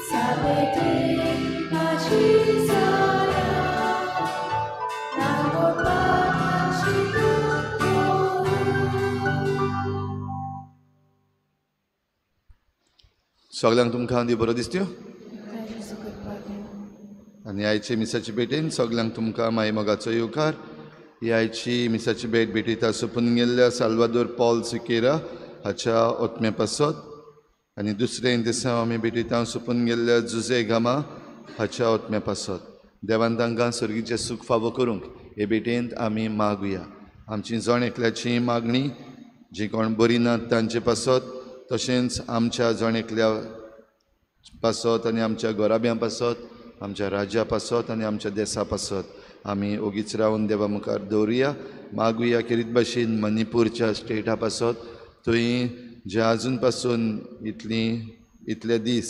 सगळ्यांक तुमकां देव बरो दिसत्यो आनी आयचे मिसाची भेटेन सगळ्यांक तुमकां माई मोगाचो येवकार. ही आयची मिसाची भेट भेटयता सोपून गेल्ल्या साल्वादोर पॉल सिकेरा हाच्या ओतम्या पासत आनी दुसरें दिसा आमी भेटयता सोपून गेल्ल्या जुजे गामा हाच्या ओतम्या पासत. देवान तांकां सर्गीचें सूख फावो करूंक हे भेटेंत आमी मागुया. आमची जण एकल्याची मागणी जी कोण बरी नात तांचे पासत, तशेंच आमच्या जण एकल्या पासत आनी आमच्या घराब्यां पासत, आमच्या राज्या पासत आनी आमच्या देसा पासत आमी ओगीच रावन देवा मुखार दवरुया. मागुया खेरीत भाशेन मणिपूरच्या स्टेटा पासत, थंय जे आजून पासून इतले दीस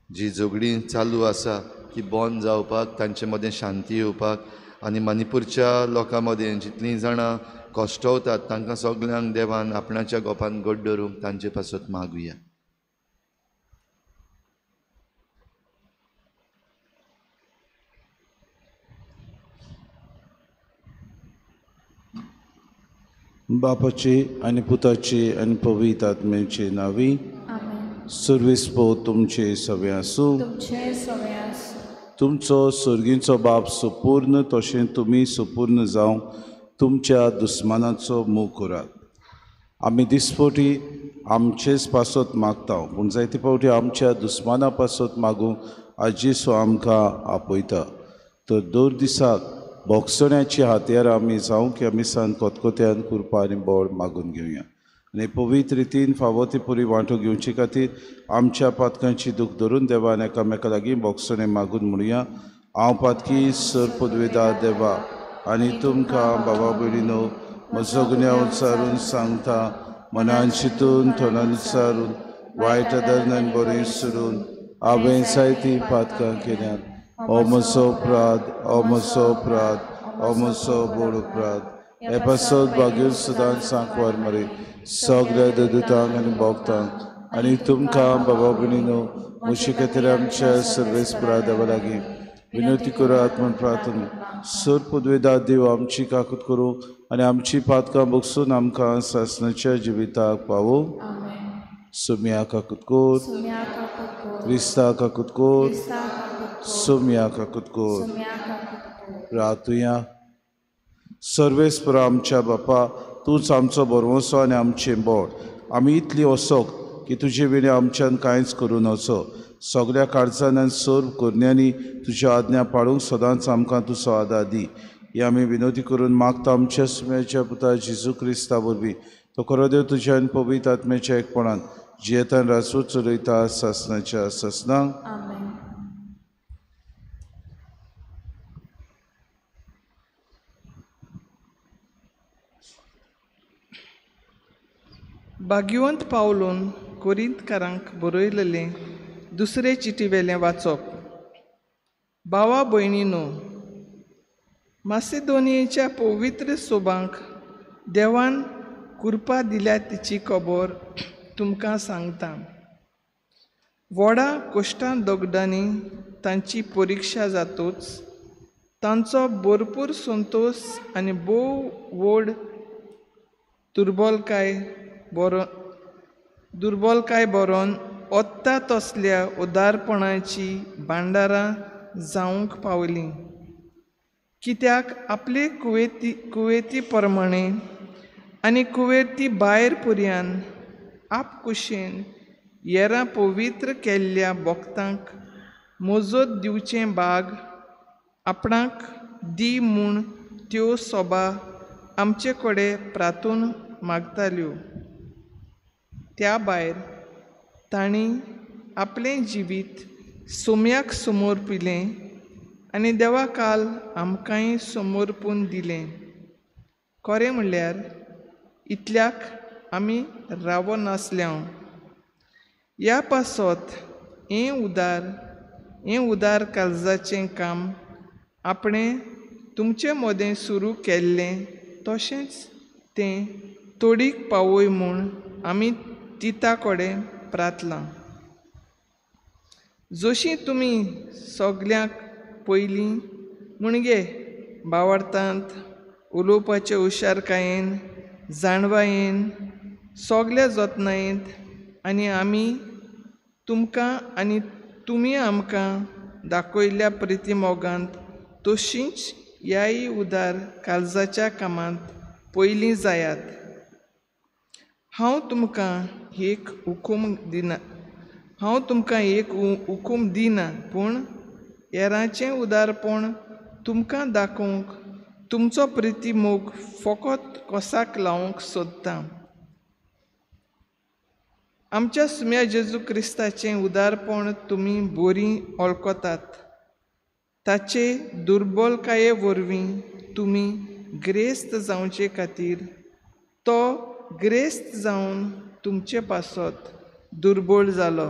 जी झगडीं चालू आसा ती बंद जावपाक, तांचे मदें शांती येवपाक आनी मणिपूरच्या लोकां मदें जितलीं जाणां कश्टवतात तांकां सगल्यांक देवान आपणाच्या गोपान घट दवरूंक तांचे पासत मागुया. बापाचे आनी पुताचे आनी पवित्र आत्म्याचे नांवी. सर्वेस्पर पो तुमचे सवे आसूं. तुमचो सर्गीचो बाप सुपूर्ण तशें तुमी सुपूर्ण जावंक तुमच्या दुस्मानाचो मोग करात. आमी दिसपटी आमचेच पासत मागता, पूण जायते फावटी आमच्या दुस्माना पासत मागूंक आजी सो आमकां आपयता. तर दर दिसाक बोगसण्याची हातयार आमी जावंक ह्या मिसान कोतकोत्यान कुरपा आनी बोळ मागून घेवया आनी पवित्र रितीन फावो ती पुरी वांटो घेवचे खातीर आमच्या पातकांची दूख धरून देवान एकामेका लागीं बोगसणें मागून म्हणुया. हांव पातकी सर पदवेदार देवा आनी तुमकां बाबा भयणीनो म्हजो गुन्यांव उच्चारून सांगता, मनान चिंतून तोंडान उच्चारून वायट आदरणान बरें सोडून हांवें जायतीं पातकां केल्यात. ओ म्हजो अपराध, ओ म्हजो अपराध, ओ म्हजो व्हड अपराध. हे पासत भाग्य सदांच सांकवार मरे सगळ्या ददुतांक आनी भोगतांक आनी तुमकां बाबा भयणीनो म्हजे खातीर आमच्या सर्वेस्परा देवा लागीं विनवती करात म्हूण प्रार्थना. सर पदवेदार देव आमची काकूत करूं आनी आमची पातकां बगसून आमकां सासणाच्या जिविताक पावो. सोम्या काकूत कोर, क्रिस्ता काकूत कोर, सोम्या काकूत कोर. रातुया. सर्वेस्पर आमच्या बापा, तूंच आमचो भरवंसो आनी आमचें बोड. आमी इतली असोक की तुजे विणें आमच्यान कांयच करूं नजो. सगळ्या काळजान आनी सर्व करण्यांनी तुज्यो आज्ञा पाळूंक सदांच आमकां तुजो आदार दी. ही आमी विनवती करून मागता आमच्या सुम्याच्या पुता जेजू क्रिस्ता वरवीं. तो खरो देव तुज्या आनी पवित्र आत्म्याच्या एकपणान जियेतान राजवट चलयता सासणाच्या सासणाक. भाग्यवंत पावलून कोरिंतकारांक बरयलेलें दुसरे चिटीवेलें वाचप. भावा भयणीनो, मासेदोनियेच्या पवित्र सोबांक देवान कुरपा दिल्या तिची खबर तुमकां सांगता. व्हडा कोश्टां दगडांनी तांची परिक्षा जातूच तांचो भरपूर संतोश आनी भोव व्हड दुर्बलकाय बरोवन ओत्ता तसल्या उदारपणाची भांडारां जावंक पावलीं. कित्याक आपले कुवेती प्रमाणे आनी कुवेती भायर पुर्यान आपकुशेन येरां पवित्र केल्ल्या भक्तांक मोजत दिवचें भाग आपणाक दी म्हूण त्यो सोबा आमचे कडेन प्रातून मागताल्यो. त्या भायर तांणी आपलें जिवीत सोम्याक समर्पिलें आनी देवा काल आमकांय समर्पून दिलें. खरें म्हणल्यार इतल्याक आमी रावनासल्या. ह्या पासत हें उदार काळजाचें काम आपणें तुमचे मदें सुरू केल्लें तशेंच तें तोडीक पावय म्हूण आमी तिता कडेन प्रार्थना. जशी तुमी सगल्यांक पयलीं म्हणजे भावार्थांत उलोवपाचे हुशारकायेन, जाणवायेन, सगल्या जतनायेंत आनी आमी तुमकां आनी तुमी आमकां दाखयल्ल्या प्रिती मोगांत तशींच ह्याय उदार काळजाच्या कामांत पयलीं जायात. हांव तुमकां एक हुकूम दिना, हांव तुमकां एक हुकूम दिना, पूण हेरांचें उदारपण तुमकां दाखोवंक तुमचो प्रिती मोग फकत कोसाक लावंक सोदता. आमच्या सुम्या जेजू क्रिस्ताचें उदारपण तुमी बरीं वळखतात. ताचे दुर्बलकाये वरवीं तुमी ग्रेस्त जावचे खातीर तो ग्रेस्त जावन तुमचे पासत दुर्बळ जालो.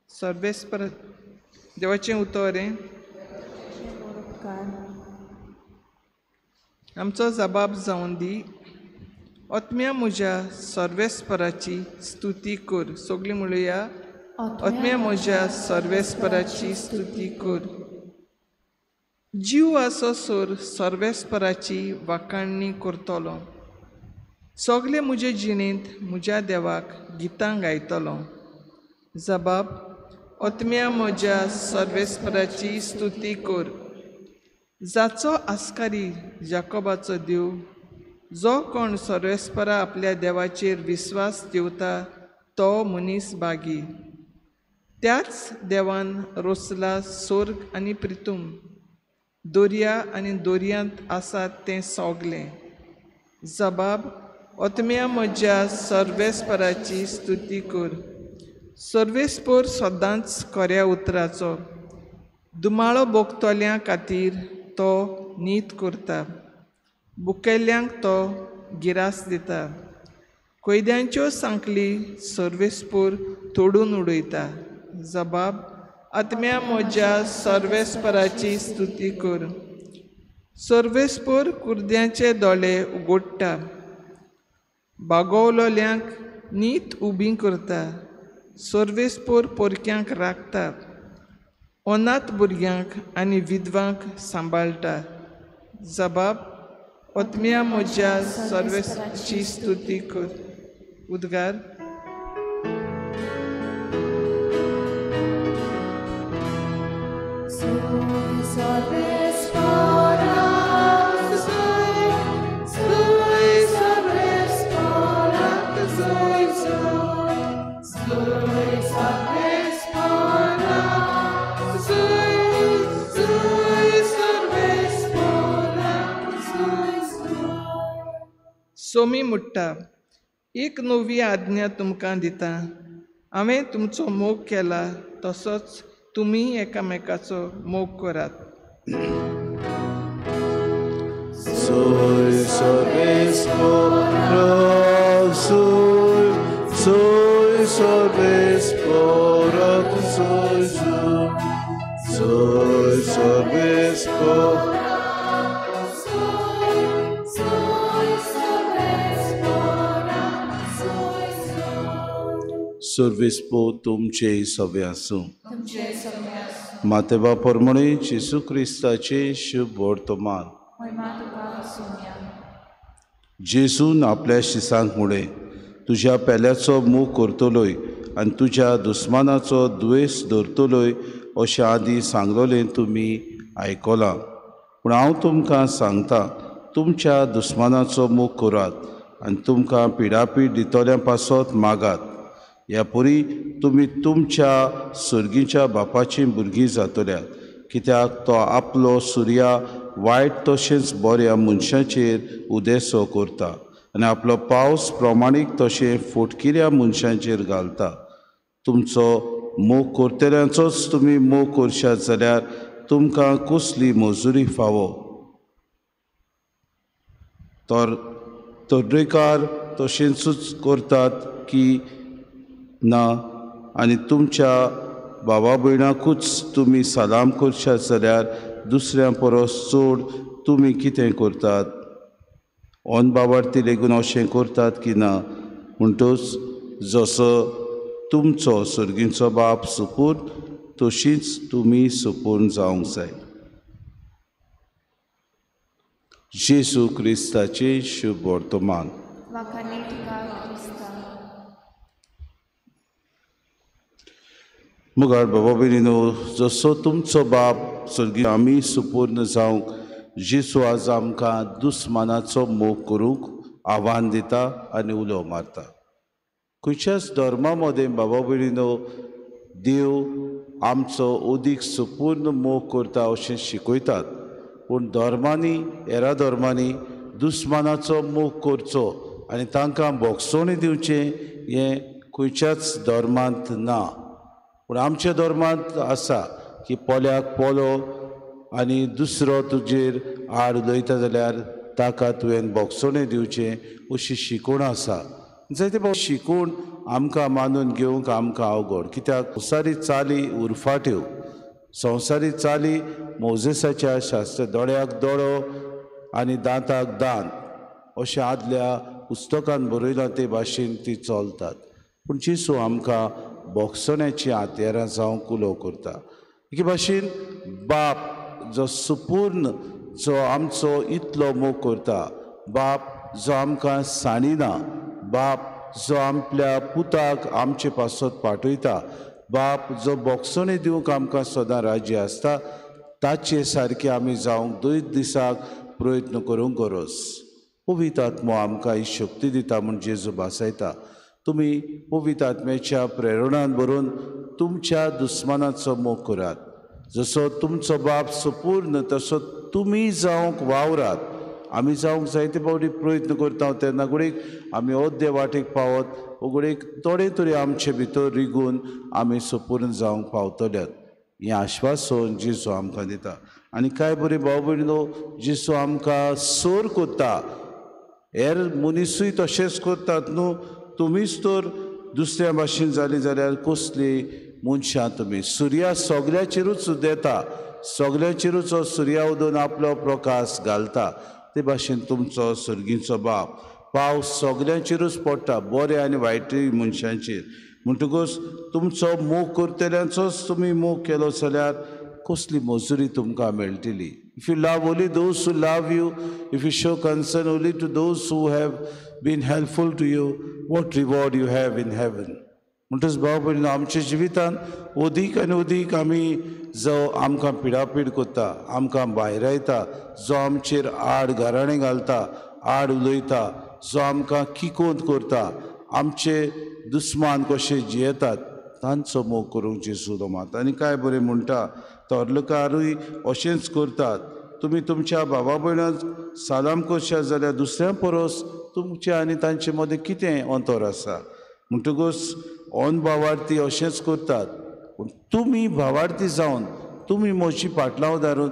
सर्वेस्पर देवाचें उतर हें. आमचो जबाब जावन दी. आत्म्या म्हज्या सर्वेस्पराची स्तुती कर. सगळीं म्हणुया, आत्म्या म्हज्या सर्वेस्पराची स्तुती कर. जीव आसो सर सर्वेस्पराची वाखाणणी करतलो. सगळे म्हजे जिणेंत म्हज्या देवाक गितां गायतलो. जबाब, आत्म्या म्हज्या सर्वेस्पराची स्तुती कर. जाचो आस्कारी जाकोबाचो देव, जो कोण सर्वेस्परा आपल्या देवाचेर विस्वास दवरता तो मनीस भागी. त्याच देवान रोसला स्वर्ग आनी प्रितूम, दर्या आनी दर्यांत आसात तें सगलें. जबाब, आत्म्या म्हज्या सर्वेस्पराची स्तुती कर. सर्वेस्पर सदांच खऱ्या उतराचो दुमाळो भोगतल्या खातीर तो नीत करता, बुकेल्ल्यांक तो गिरास दिता, कैद्यांच्यो सांखळी सर्वेस्पर तोडून उडयता. जबाब, आत्म्या म्हज्या सर्वेस्पराची स्तुती कर. सर्वेस्पर कुर्द्यांचे दोळे उगडटा, बागवलोल्यांक नीत उबी करता, सर्वेस्पर पोरक्यांक राखता, अनाथ भुरग्यांक आनी विधवांक सांबाळटा. जबाब, आत्म्या म्हज्या सर्वेस्पराची स्तुती कर. उद्गार. सोमी मुट्टा, एक नवी आज्ञा तुमकां दिता, हांवें तुमचो मोग केला तसोच तुमी एकामेकाचो मोग करात. सर्वेस्पो तुमचे सवे आसूं. मातेबा परमणे जेजू क्रिस्ताचे शुभ वर्तमान. जेजून आपल्या शिसांक म्हळें, तुज्या पेल्याचो मोग करतलोय आनी तुज्या दुस्मानाचो द्वेस धरतलोय अशें आदीं सांगलोलें तुमी आयकलां. पूण हांव तुमकां सांगता, तुमच्या दुस्मानाचो मोग करात आनी तुमकां पिडापीड दितल्या पासत मागात. ह्या परी तुमी तुमच्या सर्गीच्या बापाचीं भुरगीं जातल्यात, कित्याक तो आपलो सुर्या वायट तशेंच बऱ्या मनशाचेर उदेसो करता आनी आपलो पावस प्रमाणीक तशें फोटकिऱ्या मनशांचेर घालता. तुमचो मोग करतल्यांचोच तुमी मोग करशात जाल्यार तुमकां कसली मजुरी फावो? तर तर्रेकार तशेंच करतात की ना? आनी तुमच्या बाबा भयणाकूच तुमी सलाम करशात जाल्यार दुसऱ्यां परस चड तुमी कितें करतात? अनबाबार्थी लेगून अशें करतात की ना? म्हणटच जसो तुमचो सर्गींचो बाप सुपूर्ण तशीच तुमी सुपूर्ण जावंक जाय. जेजू क्रिस्ताचें शुभ वर्तमान. मुगार बाबा भयणीनो, जसो तुमचो बाप सर्गी आमी सुपूर्ण जावंक जेजू आज आमकां दुस्मानाचो मोग करूंक आव्हान दिता आनी उलो मारता. खंयच्याच धर्मा मदें बाबा भयणीनो देव आमचो अदीक सुपूर्ण मोग करता अशें शिकयतात, पूण धर्मांनी हेरा धर्मांनी दुस्मानाचो मोग करचो आनी तांकां भोगसणी दिवचें हें खंयच्याच धर्मांत ना. पूण आमच्या धर्मांत आसा की पोल्याक पोलो आनी दुसरो तुजेर आड उलयता जाल्यार ताका तुवें भोगसणें दिवचें अशी शिकवण आसा. जायते फावट शिकवण आमकां मानून घेवंक आमकां अवघड, कित्याक संवसारी चाली उरफाट्यो. संवसारी चाली मोजेसाच्या शास्त्र दोळ्याक दोळो आनी दांताक दांत अशें आदल्या पुस्तकान बरयलां ते भाशेन ती चलतात. पूण जेजू आमकां भोगसण्याची हातयारां जावंक उलो करता. एके भाशेन बाप जो सुपूर्ण जो आमचो इतलो मोग करता, बाप जो आमकां सांडिना, बाप जो आपल्या पुताक आमचे पासत पाठयता, बाप जो भोगसणी दिवंक आमकां सदां राजी आसता, ताचे सारके आमी जावंक दर दिसाक प्रयत्न करूंक गरज. पवित्र आत्मो आमकां ही शक्ती दिता म्हूण जेजू भासायता. तुमी पवित्र आत्म्याच्या प्रेरणान भरून तुमच्या दुस्मानाचो मोग करात. जसो तुमचो बाप सुपूर्ण तसो तुमी जावंक वावरात. आमी जावंक जायते फावटी प्रयत्न करता तेन्ना घडयेक आमी अर्दे वाटेक पावत, घडयेक थोडे तरी आमचे भितर रिगून आमी सुपूर्ण जावंक पावतल्यात हें आश्वासन जेजू आमकां दिता. आनी कांय बरी भाव भयणीनो, जेजू आमकां सोर करता. हेर मनीसूय तशेंच करतात न्हू, तुमीच तर दुसऱ्या भाशेन जाली जाल्यार कसली मनशां तुमी. सुर्या सगळ्याचेरूच उदेता, सगळ्याचेरूच हो सुर्या उदोवन आपलो प्रकाश घालता. ते भाशेन तुमचो सर्गीचो बाप पावस सगळ्यांचेरूच पडटा, बरे आनी वायटूय मनशांचेर. म्हणटकूच तुमचो मोग करतल्यांचोच तुमी मोग केलो जाल्यार कसली मजुरी तुमकां मेळटली. If you love only those who love you, if you show concern only to those who have been helpful to you, what reward you have in heaven. म्हणटच भाव भयणीनो, आमच्या जिवितांत अदीक आनी अदीक आमी जो आमकां पिडापीड करता, आमकां भायरायता, जो आमचेर आड घराणें घालता, आड उलयता, जो आमकां किकोंत करता, आमचे दुस्मान कशे जियेतात तांचो मोग करूंक जेजू मात. आनी काय बरें म्हणटा, तोर्लकारूय अशेंच करतात. तुमी तुमच्या बाबा भयणाक सालाम करशात जाल्यार दुसऱ्या परस तुमचे आनी तांचे मदें कितें अंतर आसा. म्हणटकूच ऑन भावार्थी अशेंच करतात, पूण तुमी भावार्थी जावन तुमी म्हजी पाटलाव धारून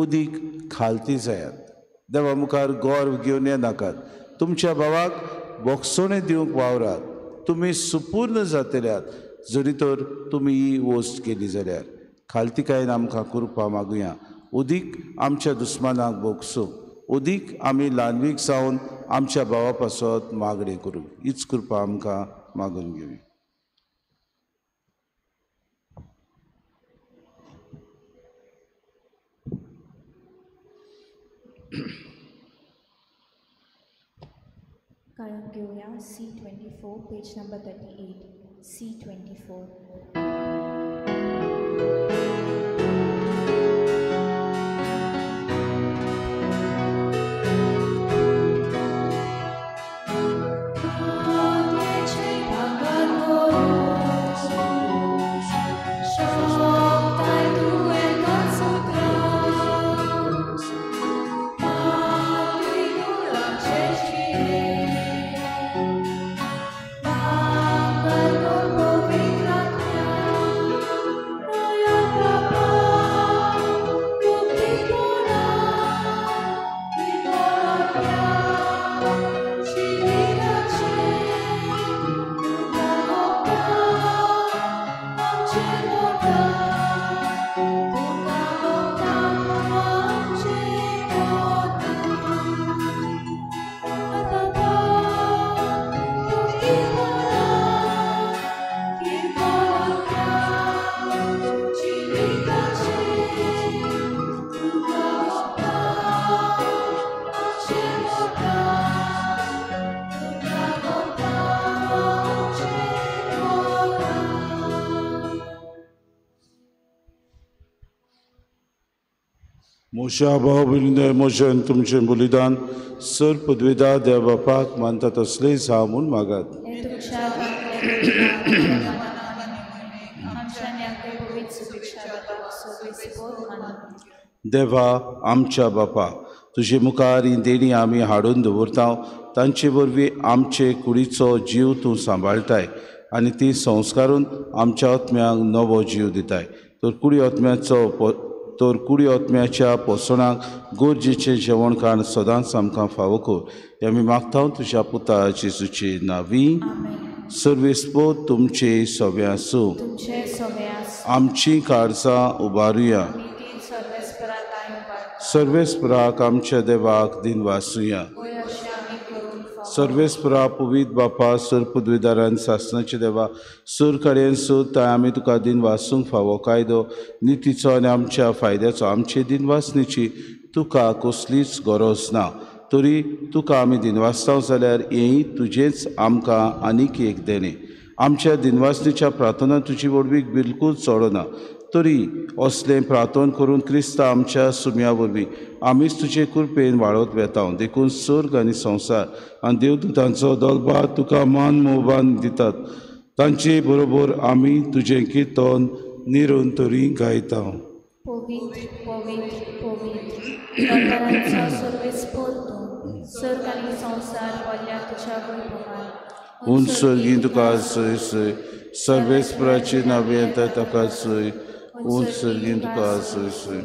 उदीक खालती जायात. देवा मुखार गर्व घेवन येनाकात. तुमच्या भावाक भोगसणें दिवंक वावरात. तुमी सुपूर्ण जातल्यात जरी तर तुमी ही वस्त केली जाल्यार. खालतीकायेन आमकां कृपा मागुया. उदीक आमच्या दुस्मानाक भोगसूं, उदीक आमी ल्हानवीक जावन आमच्या भावा पासत मागणें करूं. हीच कृपा आमकां मागून घेवया. गायक घेवया C24 page number 38 C24. Oh, म्हज्या भाव भयणींनो, म्हजें आनी तुमचें बलिदान सर पदवेदार देव बापाक मानता तसलें जावं म्हूण मागात. देवा आमच्या बापा, तुजे मुखार ही देणी आमी हाडून दवरता, तांचे वरवीं आमचे कुडीचो जीव तूं सांबाळटाय आनी ती संस्कारून आमच्या आत्म्यांक नवो जीव दिताय. तर कुडी आत्म्याच्या पोसणाक गरजेचें जेवण खाण सदांच आमकां फावो कर, हें आमी मागता तुज्या पुता जेजूचे नांवी. सर्वेस्पोत तुमचे सवे आसूं. आमची काळजां उबारुया. सर्वेस्पराक आमच्या देवाक दिनवासुया. सर्वेस्परा पवित बापा, सर पदवीदारान सासनाचे देवा, सर कडेन सोद आमी तुका दिनवासूंक फावो कायदो नितीचो आनी आमच्या फायद्याचो. आमचे दिनवासणेची तुका कसलीच गरज ना, तरी तुका आमी दिनवासता जाल्यार हेंय तुजेंच आमकां आनीक एक देणें. आमच्या दिनवासणेच्या प्रार्थना तुजी व्हडवीक बिलकूल चडना, तरी असलें प्रार्थन करून क्रिस्ता आमच्या सुम्या वरवीं आमीच तुजे कृपेन वाडत वेता. देखून सर्ग आनी संवसार आनी देवदूतांचो दलभार तुका मान मोबान दितात, तांचे बरोबर आमी तुजें किर्तन निरंतरी गायता. पवित्र पवित्र पवित्र दरबारांचो सर्वेस्पोर तूं, सर्ग आनी संवसार भरल्या तुज्या वैभवान. उंच सर्गीं तुका सय सय, सर्वेस्पराचे नांव येता ताका सय, उंच सर्गीं तुका सय सय.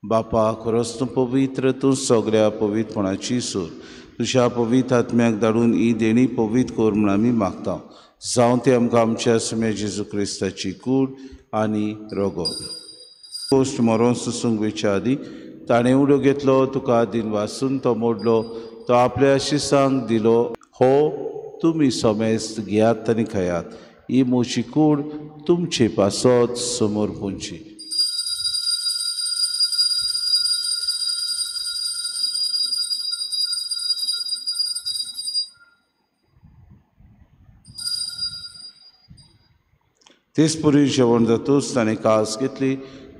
बापा, खरोच तूं पवित्र, तूं सगळ्या पवित्रपणाची सूर. तुज्या पवित्र आत्म्याक धाडून ही देणी पवित्र कर म्हूण आमी मागता. जावं तें आमकां आमच्या सुम्या जेजू क्रिस्ताची कूड आनी रगत. पोस्ट मरोन सुसूंक वेच्या आदीं ताणें उडो घेतलो, तुका दिनवासून तो मोडलो, तो आपल्या शिसांक दिलो, हो तुमी समेस्त घेयात आनी खायात, ही म्हजी कूड तुमचे पासत समोर पुंची. तेच पुरी जेवण जातूच ताणें कास घेतली,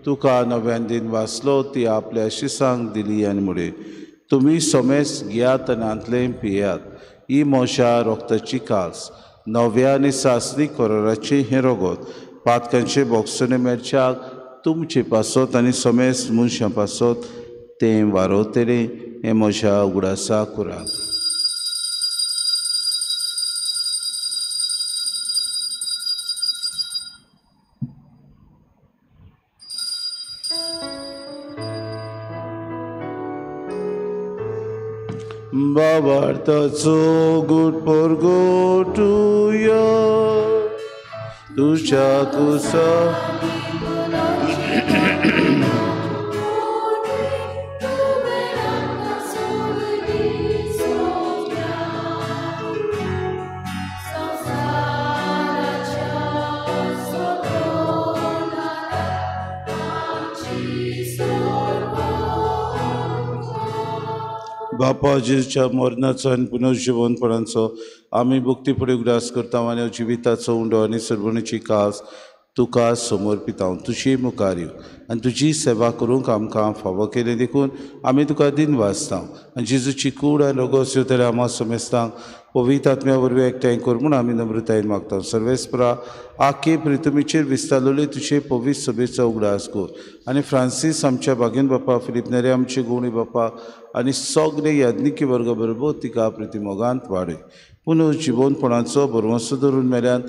तुका नव्यान दिन वाचलो, ती आपल्या शिसांक दिली आनी म्हणलें, तुमी समेस्त घेयात आनी हांतलें पियात, ही म्हज्या रोगताची कास, नव्या आनी सासणी कराराचें हें रगत, पातकांचे बोगसणे मेळच्याक तुमचे पासत आनी समेस्त मनशां पासत तें वारवतलें, हें म्हज्या उगडासा करात. बाबार्थाचो गुट परगटुया तुज्या कुसा बापा जेजूच्या मरणाचो आनी पुनर्जिवनपणाचो आमी भक्ती फुडें उगडास करता आनी जिविताचो उंडो आनी सर्वणीची कास तुका समर्पिता. तुजी मुखार यो आनी तुजी सेवा करूंक आमकां फावो केली देखून आमी तुका दिनवासता. आनी जेजूची कूड आनी रोगोस यो जाल्यार आमा समेस्तांक पवित्र आत्म्या वरवीं एकठांय कर म्हूण आमी नम्रतायेन मागता. सर्वेस्परा आखे प्रितुमीचेर विस्तारलेले तुजे पवित्र सभेचो उगडास कर आनी फ्रांसीस आमच्या बागेन बापा, फिलीप नेरे आमचे गोवणी बापा आनी सगळे याज्ञिकी वर्ग बरोबर तिका प्रितिमोगांत वाडय. पुनर्जिवनपणाचो भरवंसो धरून मेल्यान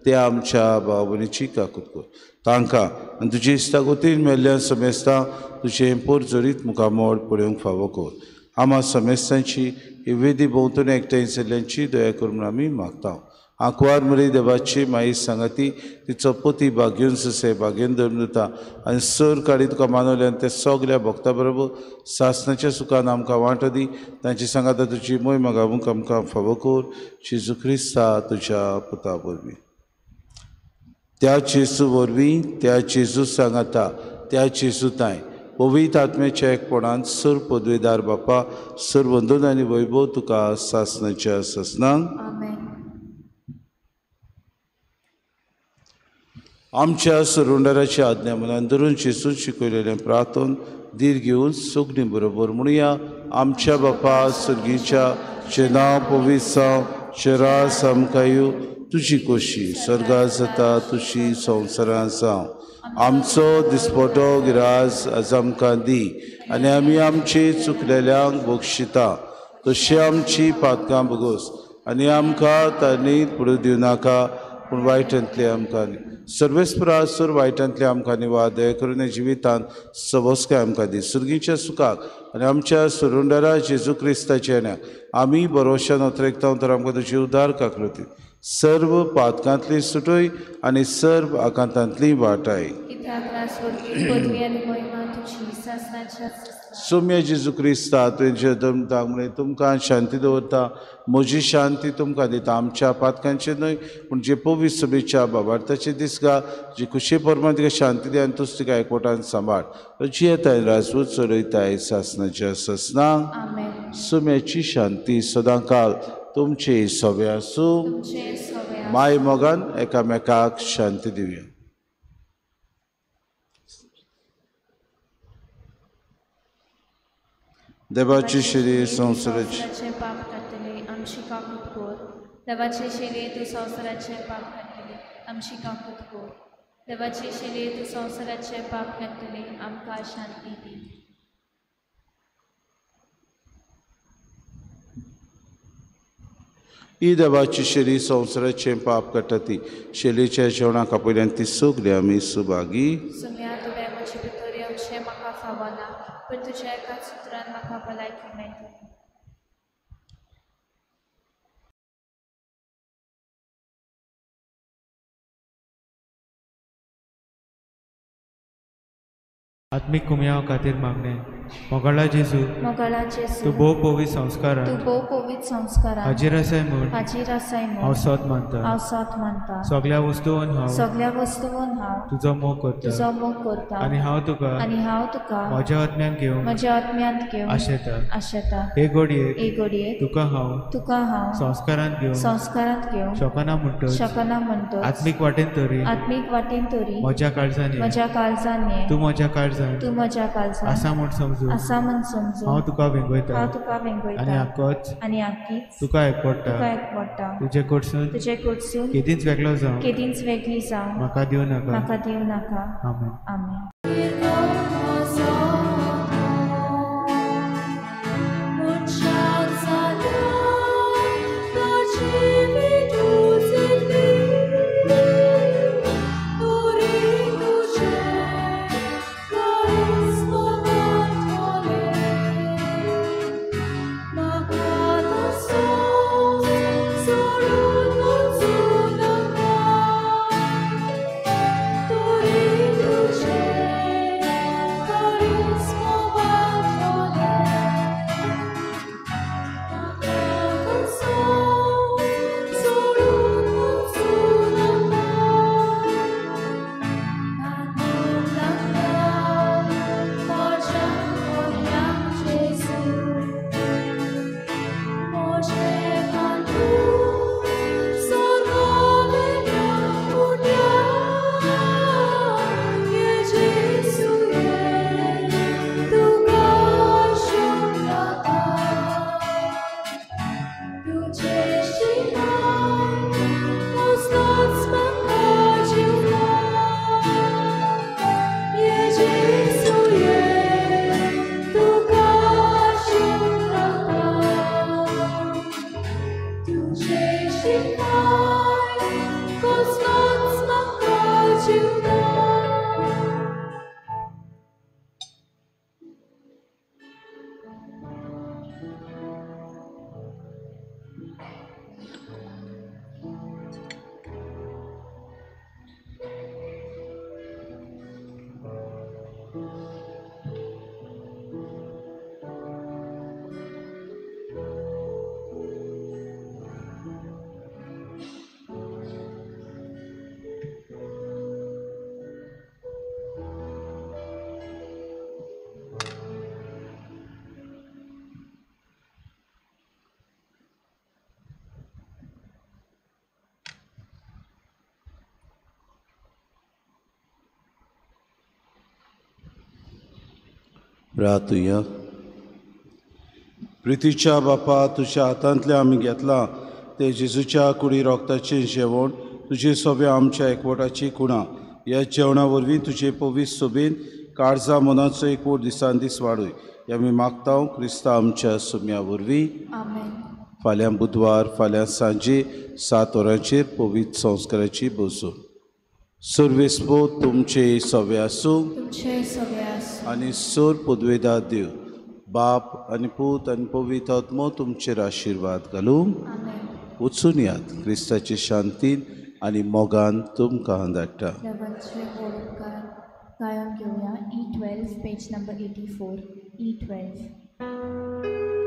ते आमच्या भाव भयणीची काकूत कर. तांकां आनी तुजे इश्टागतीन मेल्ल्या समेस्तांक तुजें पोरजोरीत मुखामळ पळोवंक फावो कर. आमा समेस्तांची ही वेदी भोंवतणी एकठांय जाल्ल्यांची दया कर म्हूण आमी मागता. आंकवार मरी देवाची माई सांगाती तिचो पती भाग्यून ससे भाग्यून धरून दिता आनी सर काडी तुका मानवले आनी ते सगल्या भक्ता बरोबर सासणाच्या सुखान आमकां वांटो दी. तांची सांगाता तुजी मोय मागावूंक आमकां फावो कर. जेजू क्रिस्ता तुज्या पुता वरवीं. त्या जेजू वरवीं, त्या जेजू सांगाता, त्या जेजू तांय पवित्र आत्म्याच्या एकपणान सर पदवेदार बापा, सर वंदन आनी वैभव तुका सासणाच्या सासणांक. आमच्या सुरुंडराची आज्ञा मनान धरून जेजून शिकयलेलें प्रार्थन धीर घेवन सगळीं बरोबर म्हणुया. आमच्या बापा सर्गीच्या, तुजें नांव पवित्र जावं, तुजें राज आमकां येवं, तुजी खोशी स्वर्गांत जाता तशी संवसारांत जावं. आमचो दिसपटो गिरास आज आमकां दी आनी आमी आमची चुकलेल्यांक बक्षिता तशी आमची पातकां भोगोस आनी आमकां तांणी पडूं दिवं नाका पूण वायटांतले आमकां सर्वेस्परासूर वायटांतले आमकां निवा. दया करून जिवितांत सबस्काय आमकां दी. सुर्गीच्या सुखाक आनी आमच्या सुरुंडरा जेजू क्रिस्ताच्या येण्याक आमी बरोवशान अत्रेकता तर आमकां तुजी उदार काकृती सर्व पातकांतली सुटय आनी सर्व आकांतांतली वाटाय. सोम्या जेजू क्रिस्ता तुवें दमताक म्हळें तुमकां शांती दवरता, म्हजी शांती तुमकां दिता. आमच्या पातकांचेर न्हय पूण जे पवित्र सभेच्या बाबार्थाचे दिसगा जी खुशे प्रमाण तिका शांती दी आनी तूच तिका एकवटान सांबाळ. जियेताय राजवत चलयताय सासनाच्या ससनांक. सोम्याची शांती सदांकाल तुमचे सवे आसूं. माय मोगान एकामेकाक शांती दिवया. देवाची शिरी संवसाराचें पाप काडटले आमची काकूत कर. देवाची शिरी तूं संवसाराचें पाप काडटले आमची काकूत कर. देवाची शिरी तूं संवसाराचें पाप काडटले आमकां शांती दी. ही देवाची शेली संवसाराचें पाप काडटा ती शेलीच्या जेवणाक आपयल्यान ती सगळी आमी सुभागी. सुम्या तुवें म्हजे भितर येवचें म्हाका फावना पूण तुज्या एकाच सुत्रान म्हाका भलायकी मेळटली. आत्मीक कुमयाव खातीर मागणें. मोगाळा जेजू, मोगाळा जेजू, तूं भोव पवित्र संस्कारान, तूं भोव पवित्र संस्कारान हाजीर आसाय म्हूण, हाजीर आसाय म्हूण हांव सत मानता, हांव सत मानता. सगळ्या वस्तून हांव, सगळ्या वस्तून हांव तुजो मोग करता, तुजो मोग करता. आनी हांव तुका, आनी हांव तुका म्हज्या आत्म्यांत घेवन, म्हज्या आत्म्यांत घेवन आशेता, आशेता. हे घडयेक, हे घडयेक तुका हांव, तुका हांव संस्कारांत घेवन, संस्कारांत घेवन शकना म्हणटच, शकना म्हणटच आत्मीक वाटेन तरी, आत्मीक वाटेन तरी म्हज्या काळजान, म्हज्या काळजान तूं म्हज्या काळजान, तूं म्हज्या काळजान आसा म्हूण समजून, आसा म्हूण समजून हांव तुका वेंगयता, हांव तुका वेंगयता. आनी आकोच, आनी आकीच तुका एकवटा, तुका एकवटा. तुजे कडसून, तुजे कडसून केदींच वेगळो जावं, केदींच वेगळी जावं म्हाका दिवं नाका, म्हाका दिवं नाका. आमेन. आमेन. Thank you. प्रार्थुया. प्रितीच्या बापा, तुज्या हातांतलें आमी घेतलां तें जेजूच्या कुडी रोगताचें जेवण तुजे सोबे आमच्या एकवटाची कुणां. ह्या जेवणा वरवीं तुजे पवित्र सोबेन काळजा मनाचो एकवट दिसान दीस वाडय हे आमी मागता क्रिस्ता आमच्या सुम्या वरवीं. फाल्यां बुधवार, फाल्यां सांजे 7 वरांचेर पवित्र संस्काराची बसून. सर्वेस्पो तुमचे सवे आसूं आनी सोर पदवेदार देव बाप आनी पूत आनी पवित्र आत्मो तुमचेर आशिर्वाद घालूं. वचून यात क्रिस्ताचे शांतीन आनी मोगान तुमकां धाडटा. गायन घेवया E12 page number 84 E12.